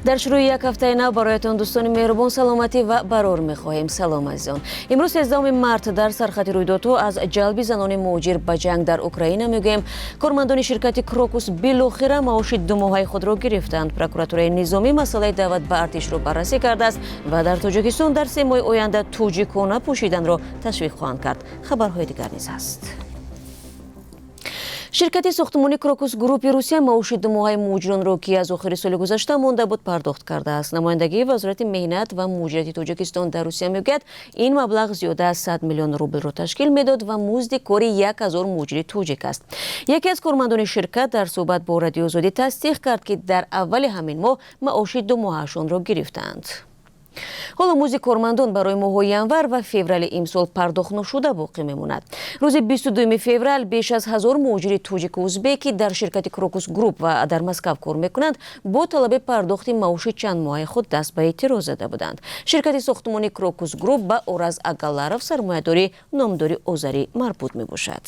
Дар шурӯи як ҳафтаи нав бароятон, дӯстони меҳрубон, саломатӣ ва барор мехоҳем. Салом, азизон. Имрӯз 13 март дар сархати рӯйдодҳо аз ҷалби занони муҳоҷир ба ҷанг дар Украина мегӯем. Кормандони ширкати Крокус билохира маоши думоҳаи худро гирифтанд. Прокуратураи низомӣ масъалаи даъват ба артишро баррасӣ кардааст ва дар Тоҷикистон дар 3 моҳи оянда тоҷикона пӯшиданро ташвиқ хоҳанд кард. Хабарҳои дигар низ ҳаст. Ширкати сохтмонии Крокус Группи Русия маоши думоҳаи муҳоҷиронро, ки аз охири соли гузашта монда буд, пардохт кардааст. Намояндагии Вазорати меҳнат ва муҳоҷирати Тоҷикистон дар Русия мегӯяд, ин маблағ зиёда аз 100 миллион рублро ташкил медод ва музди кори 1000 муҳоҷири тоҷик аст. Яке аз кормандони ширкат дар суҳбат бо Радиои Озодӣ тасдиқ кард, ки дар аввали ҳамин моҳ маоши думоҳаашонро гирифтаанд. Ҳоло музди кормандон барои моҳҳои январ ва феврали имсол пардохт нашуда боқӣ мемонад. Рӯзи 22 феврал беш аз 1000 муҳоҷири тоҷику узбек, ки дар ширкати Крокус Групп ва дар Москав кор мекунанд, бо талаби пардохти маоши чанд моҳаи худ даст ба эътироз зада буданд. Ширкати сохтмонии Крокус Групп ба Ораз Агаларов, сармоядори номдори озарӣ, марбут мебошад.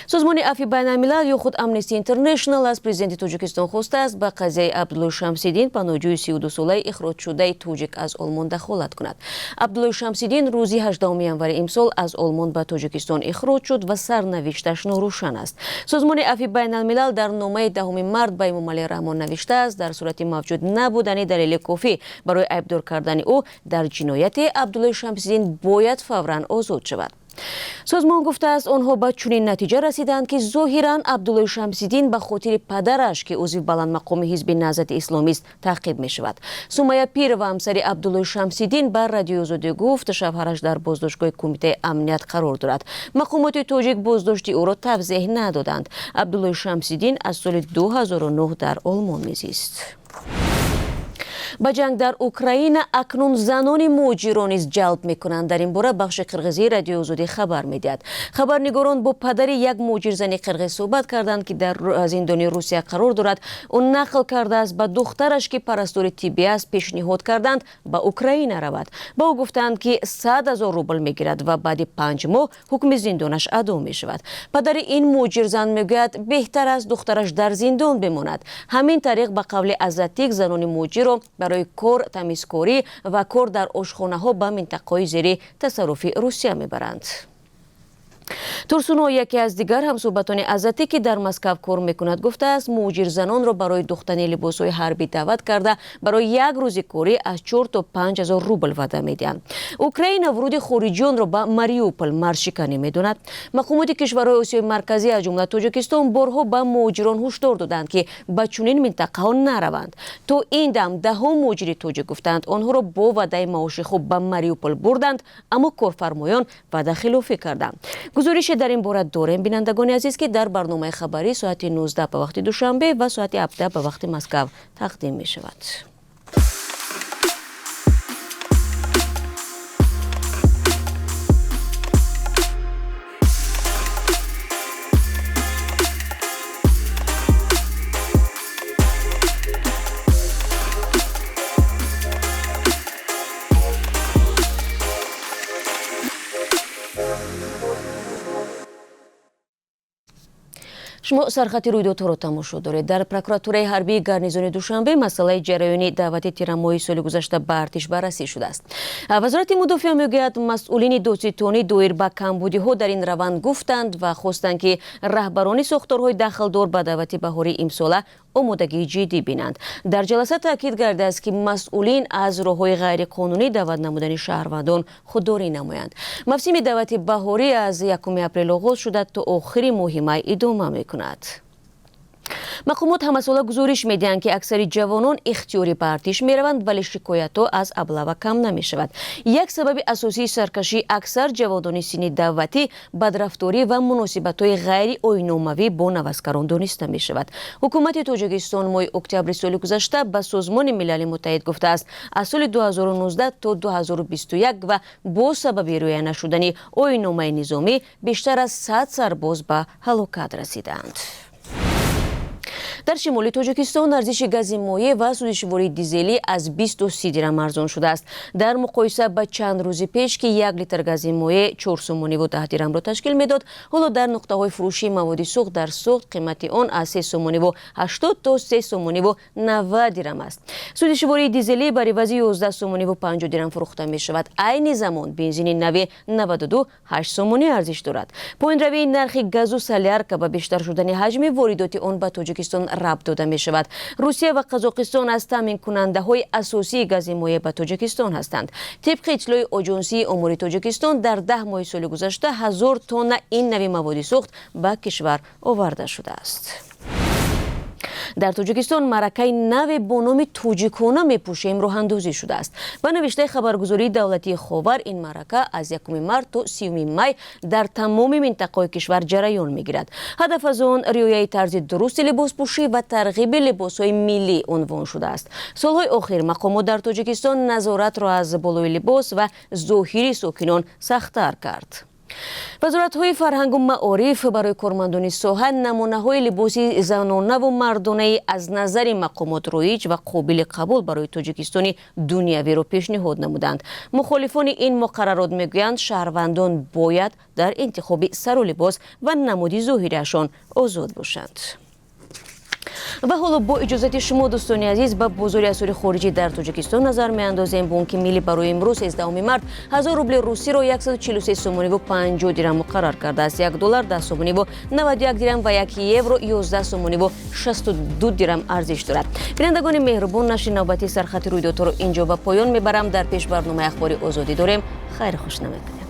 Созмони Афви байналмилал ё худ Амнести Интернешнл аз президенти Тоҷикистон хостааст, ба қазияи Абдуллои Шамсиддин, паноҳҷӯи 32-солаи ихроҷшудаи тоҷик аз Олмон, дахолат кунад. Абдуллои Шамсиддин рӯзи 18 январи имсол аз Олмон ба Тоҷикистон ихроҷ шуд ва сарнавишташ норӯшан аст. Созмони Афви байналмилал дар номаи 10 март ба Эмомалӣ Раҳмон навиштааст, дар сурати мавҷуд набудани далели кофӣ барои айбдор кардани ӯ дар ҷинояте, Абдуллои Шамсиддин бояд фавран озод шавад. Созмон гуфтааст, онҳо ба чунин натиҷа расиданд, ки зоҳиран Абдуллои Шамсиддин ба хотири падараш, ки узви баландмақоми ҳизби Наҳзати Исломист, таъқиб мешавад. Сумая Пирова, ҳамсари Абдуллои Шамсиддин, ба Радиои Озодӣ гуфт, шавҳараш дар боздоштгоҳи Кумитаи амният қарор дорад. Мақомоти тоҷик боздошти ӯро тавзеҳ надоданд. Абдуллои Шамсиддин аз соли 2009 дар Олмон мезист. Ба ҷанг дар Украина акнун занони муҳоҷиро низ ҷалб мекунанд. Дар ин бора бахши қирғизии Радиои Озодӣ хабар медиҳад. Хабарнигорон бо падари як муҳоҷирзани қирғиз суҳбат карданд, ки дар зиндони Русия қарор дорад. Ӯ нақл кардааст, ба духтараш, ки парастори тиббӣ аст, пешниҳод карданд ба Украина равад. Ба ӯ гуфтанд, ки 100 000 рубл мегирад ва баъди 5 моҳ ҳукми зиндонаш адо мешавад. Падари ин муҳоҷирзан мегӯяд, беҳтар аст духтараш дар зиндон бимонад. Ҳамин тариқ, ба қавли Азатик, занони муҳоҷирро барои кор, тамизкорӣ ва кор дар ошхонаҳо ба минтақаҳои зери тасарруфи Русия мебаранд. Турсуно, яке аз дигар ҳамсӯҳбатони Азатӣ, ки дар Москав кор мекунад, гуфтааст, муҳоҷирзанонро барои духтани либосҳои ҳарбӣ даъват карда, барои як рӯзи корӣ аз 4 то 5 ҳазор рубл ваъда медиҳанд. Украина вуруди хориҷиёнро ба Мариупол марзшиканӣ медонад. Мақомоти кишварҳои Осиёи Марказӣ, аз ҷумла Тоҷикистон, борҳо ба муҳоҷирон ҳушдор доданд, ки ба чунин минтақаҳо нараванд. То ин дам даҳо муҳоҷири тоҷик гуфтанд, онҳоро бо ваъдаи маоши хуб ба Мариупол бурданд, аммо корфармоён ваъдахилофӣ карданд. Гузорише дар ин бора дорем, бинандагони азиз, ки дар барномаи хабарӣ соати 19 ба вақти Душанбе ва соати 17 ба вақти Москав тақдим мешавад. Шумо сархати рӯйдодҳоро тамошо доред. Дар прокуратураи ҳарбии гарнизони Душанбе масъалаи ҷараёни даъвати тирамоҳи соли гузашта ба артиш баррасӣ шудааст. Вазорати мудофиа мегӯяд, масъулини додситонӣ доир ба камбудиҳо дар ин раванд гуфтанд ва хостанд, ки раҳбарони сохторҳои дахлдор ба даъвати баҳории имсола омодагии ҷиддӣ бинанд. Дар ҷаласа таъкид гардааст, ки масъулин аз роҳҳои ғайриқонунӣ даъват намудани шаҳрвандон худдорӣ намоянд. Мавсими даъвати баҳорӣ аз 1 апрел оғоз шуда, то охири моҳи май идома мекунад. Мақомот ҳамасола гузориш медиҳанд, ки аксари ҷавонон ихтиёрӣ ба артиш мераванд, вале шикоятҳо аз аблава кам намешавад. Як сабаби асосии саркашии аксар ҷавонони синни даъватӣ бадрафторӣ ва муносибатҳои ғайриоиномавӣ бо наваскарон дониста мешавад. Ҳукумати Тоҷикистон моҳи октябри соли гузашта ба Созмони Милали Муттаҳид гуфтааст, аз соли 2019 то 2021 ва бо сабаби риоя нашудани оинномаи низомӣ бештар аз 100 сарбоз ба ҳалокат расиданд. Дар шимоли Тоҷикистон арзиши гази моеъ ва сӯзишвории дизелӣ аз 20 то 30 дирам арзон шудааст. Дар муқоиса ба чанд рӯзи пеш, ки 1 литр гази моеъ 4 сомониву 10 дирамро ташкил медод, ҳоло дар нуқтаҳои фурӯшии маводи сӯхт дар Суғд қимати он аз 3 сомониву 80 то 3 сомониву 90 дирам аст. Сӯзишвории дизелӣ бар ивази 11 сомониву 50 дирам фурӯхта мешавад. Айни замон бензини нави 92 8 сомонӣ арзиш дорад. Поинравии нархи газу солярка ба бештар шудани ҳаҷми воридоти он ба Тоҷикистон рабт дода мешавад. Русия ва Қазоқистон аз таъминкунандаҳои асосии гази моеъ ба Тоҷикистон ҳастанд. Тибқи иттилои Оҷонсии омори Тоҷикистон, дар 10 моҳи соли гузашта 1000 тонна ин нави маводи сӯхт ба кишвар оварда шудааст. Дар Тоҷикистон маъракаи наве бо номи «Тоҷикона мепӯшем» роҳандозӣ шудааст. Ба навиштаи хабаргузории давлатии «Ховар», ин маърака аз 1 март то 30 май дар тамоми минтақаҳои кишвар ҷараён мегирад. Ҳадаф аз он риояи тарзи дурусти либоспӯшӣ ва тарғиби либосҳои миллӣ унвон шудааст. Солҳои охир мақомот дар Тоҷикистон назоратро аз болои либос ва зоҳири сокинон сахттар кард. Вазоратҳои фарҳангу маориф барои кормандони соҳа намунаҳои либоси занонаву мардонаи аз назари мақомот роиҷ ва қобили қабул барои Тоҷикистони дунявиро пешниҳод намуданд. Мухолифони ин муқаррарот мегӯянд, шаҳрвандон бояд дар интихоби сару либос ва намуди зоҳириашон озод бошанд. Ва ҳоло бо иҷозати шумо, дӯстони азиз, ба бозори асъори хориҷӣ дар Тоҷикистон назар меандозем. Бонки Миллӣ барои имрӯз, 13 март, 1000 рубли русиро 143 сомониву 50 дирам муқаррар кардааст. 1 доллар 10 сомониву 91 дирам ва 1 евро 11 сомониву 62 дирам арзиш дорад. Бинандагони меҳрубон, нашри навбатии «Сархати рӯйдодҳоро инҷо ба поён мебарам. Дар пеш барномаи «Ахбори Озодӣ» дорем. Хайр, хуш намекунем.